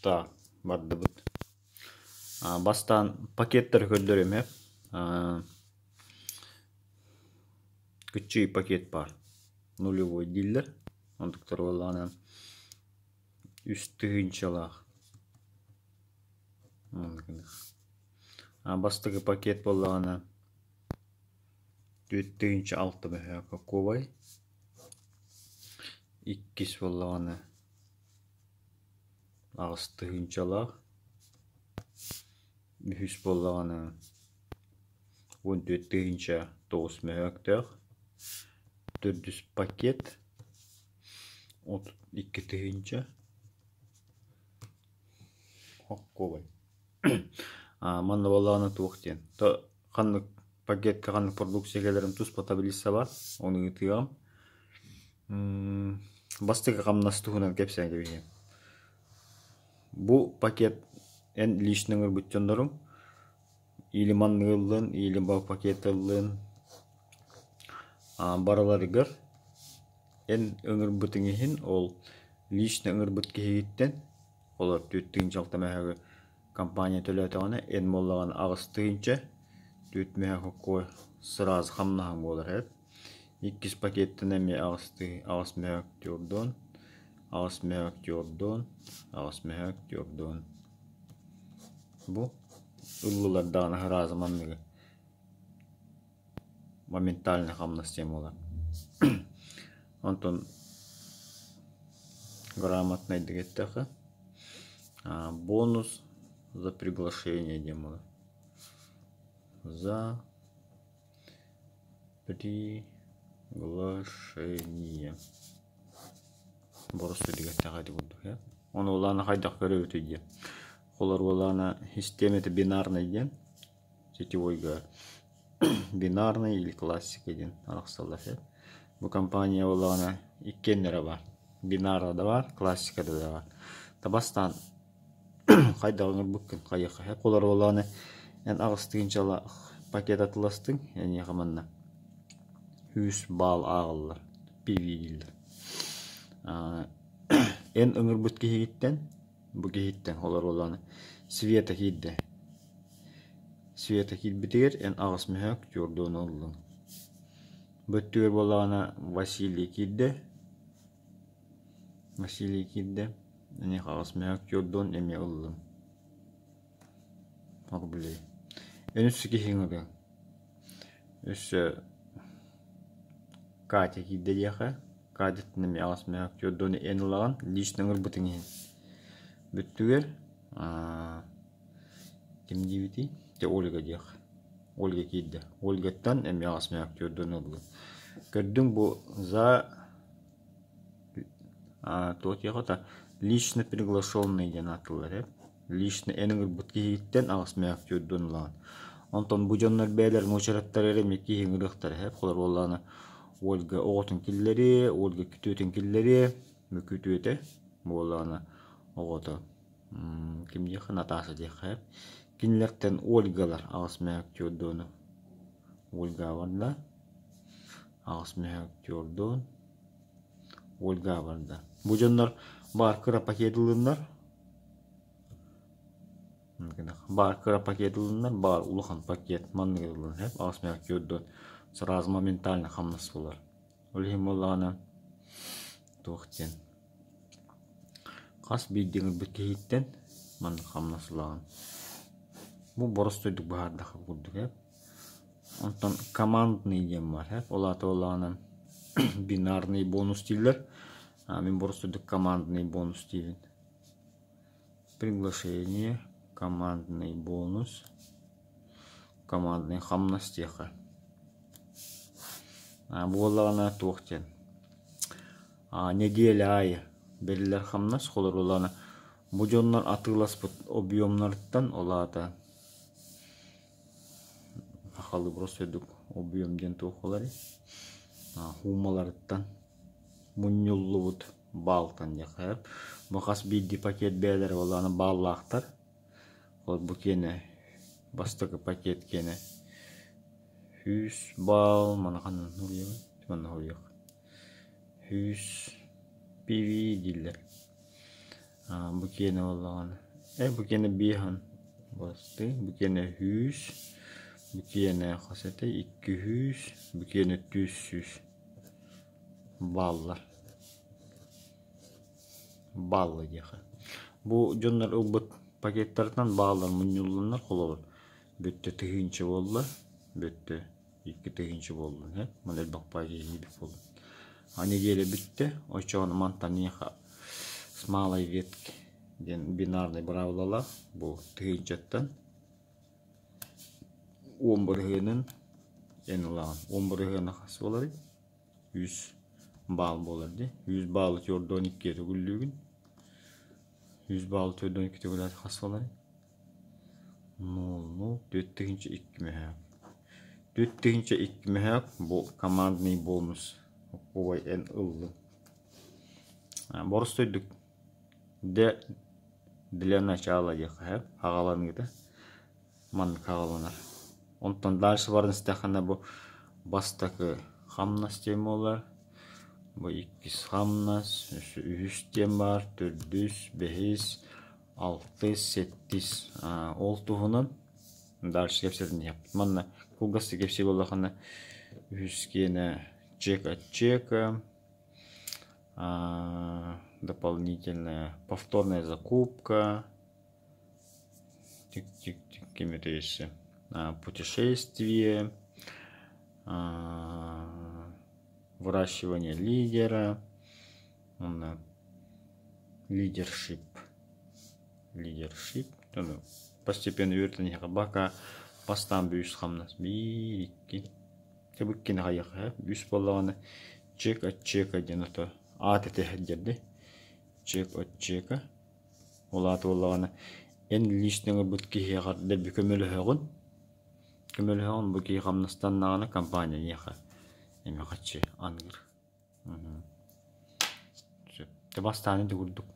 Так, бардыбыт. Бастаан пакеттары көрдөрүм ээ. Кыччыы пакет баар. Нулевой дииллэр. Онтуктар буоллаҕына үс тыһыынчалаах. Бастакы пакет буоллаҕына 4 600 мөһөөккөккуобай. Иккис буоллаҕына 8 тыһыынчалаах. Үһүс буоллаҕына 14 009 мөһөөктөөх. Төрдүс пакет 32 тыһыынча холкуобай. Манна буоллаҕына туох диэн ханнык пакетка ханнык продукция кэлэрин туспа таблица бар, ону ыытыаҕым. Бастакы хамнас туһунан кэпсээн кэбиһиэм. Бу пакет эн лично ыҥырбыт дьонноруҥ или маннык ыллын, или бу пакет ыллын барыларыгар эн ыҥырбытыҥ иһин ол лично ыҥырбыт киһигиттэн олор 4 600 мөһөөгү компания төлөөтөҕүнэ эн буоллаҕына 8 тыһыынча 4 мөһөөк сразу хамнаһыҥ буолар эбит. Иккис пакеттан эмиэ аҕыс мөһөөк түөрдүөн, 8 мөһөөк түөрдүөн, 8 мөһөөк түөрдүөн. Бу ыллылар даҕаны сразу манныгы моментально хамнас диэн буолар. Онтон грамотнайдык эттэххэ бонус за приглашение диэн буолар. За приглашение. Боростуйдук эттэххэ ити курдук ээ. Ону улаана хайдах көрөбүтүй диэн. Холор уолаана систиэмэтэ бинарный диэн сетевойга бинарный или классика диэн арахсаллар ээ. Бу компания буоллаҕына иккиэннэрэ баар. Бинарда да баар, классикада да баар. Табастаан хайдах оҥорбуккун хайыахха сөп. Холор буоллаҕына эн 8 тыһыынчалаах пакет атыластыҥ, эйиэхэ манна 100 балл ааҕыллар, PV дииллэр. Эн ыҥырбыт киһигиттэн, бу киһиттэн холор буоллаҕына Света киирдэ. Света киирбитигэр эн 8 мөһөөк түөрдүөн ыллыҥ. Бу өттүгэр буоллаҕына Василий киирдэ. Василий киирдэ. Эниэхэ 8 мөһөөк түөрдүөн эмиэ ыллыҥ. Рублей. Эн өссө киһи ыҥырыаҥ. Өссө Катя киирдэ диэхэ. Катяттан эмиэ 8 мөһөөк түөрдүөн эн ылаҕын, лично ыҥырбытыҥ иһин. Бүттүгэр ким диэбитий? Дьэ Ольга диэх. Ольга киирдэ. Ольгаттан эмиэ 8 мөһөөк түөрдүөн ыллым. Көрдүҥ бу за туох диэхэ лично приглашенный диэн ааттыыллар ээ. Лично эн ыҥырбыт киһигиттэн 8 мөһөөк түөрдүөн ылаҕын. Онтон бу дьоннор бэйэлэрин уочараттара эрэ эмиэ киһи ыҥырыахтара эһэ. Холобур буоллаҕына Ольга оҕотун киллэриэ, Ольга күтүөтүн киллэриэ, күтүөтэ буоллаҕына оҕото ким диэххэ Наташа диэххэ Кинилэртэн Ольгалар 8 мөһөөк түөрдүөнү Ольга барда 8 мөһөөк түөрдүөн Ольга барда. Бу дьоннор баар кыра пакет ылыннар баар кыра пакет ылыннар, баар улахан пакет маннык ылыннар сөп 8 мөһөөк түөрдүөн сразу моментально хамнас буолар. Ол иһин буоллаҕына туох диэн хас биирдии ыҥырбыт киһиттэн маннык хамнас ылаҕын. Бу боростуойдук быһаардахха курдук ээ. Онтон командный диэн баар ээ. Ол аата буоллаҕына бинарный бонус дииллэр. Мин боростуойдук командный бонус диибин. Приглашение, командный бонус, командный хамнас диэххэ. Буоллаҕына туох диэн неделя аайы бэриллэр хамнас холобур бу дьоннор атыыласпыт объемнарыттан ол аата сахалыы боростуойдук объем диэн туох буоларый хуумаларыттан мунньуллубут баалтан диэххэ бу хас биирдии пакет бэйэлэрэ буоллаҕына бааллаахтар ол бу киэнэ бастакы пакет киэнэ 100 балл маны ханна суруйабын манна суруйуох 100 PV дииллэр. Бу киэнэ буоллаҕына, э бу киэнэ биэһин бастыы, бу киэнэ үһүс, бу киэнэ хас этэй 200, бу киэнэ 300 бааллар. Баалла диэхэ. Бу дьоннор ылбыт пакеттарынан бааллар мунньулланнар холобур бүттэ тыһыынча буолла, бүттэ 2000 буоллун, э? Маны элбэх баай буоллун. А неделя бүттэ, оччоҕуна мантан эйиэхэ с малой ветки диэн бинарный быраабылалаах бу тыһыынчаттан 10 бырыһыанын эн ылаҕын. 10 бырыһыана хас буоларый? 100 баал буолар дии. 100 баалы 42-гэ төгүллүүгүн. 100 баалы 42 төгүл хас буоларый? 0, 4002 мөһөөк. 4002 мөһөөк бу командный бонус. Ой, эн ыллыҥ. Боростуойдук для начала диэххэ аҕаланыыта маннык аҕаланар. Онтон дальше баран истэххинэ бу бастакы хамнас диэн буолар. Бу иккис хамнас, үһүс диэн баар, төрдүс, бэһис, алтыс, сэттис. Ол туһунан дальше кэпсэтэн иһэппит. Манна кылгастык кэпсии буоллаххына үһүс киэнэ чек от чека, дополнительная повторная закупка, тик-тик-тик ким это путешествие, выращивание лидера, leadership, leadership, постепенно үөрэтэн иһэҕэ бака бастаан үс хамнас биир икки Бу хайыаха үс буоллаҕына чек от чека диэн ото аат этэ сылдьар чек от чека ол аата буоллаҕына эн личный оҥорбут киһиэхэ дэлби көмөлөһөҕүн көмөлөһөҕүн бу киһи хамнастаннаҕына компания эйиэхэ эмиэ харчы аныыр. Сөп. Бастаан ити курдук.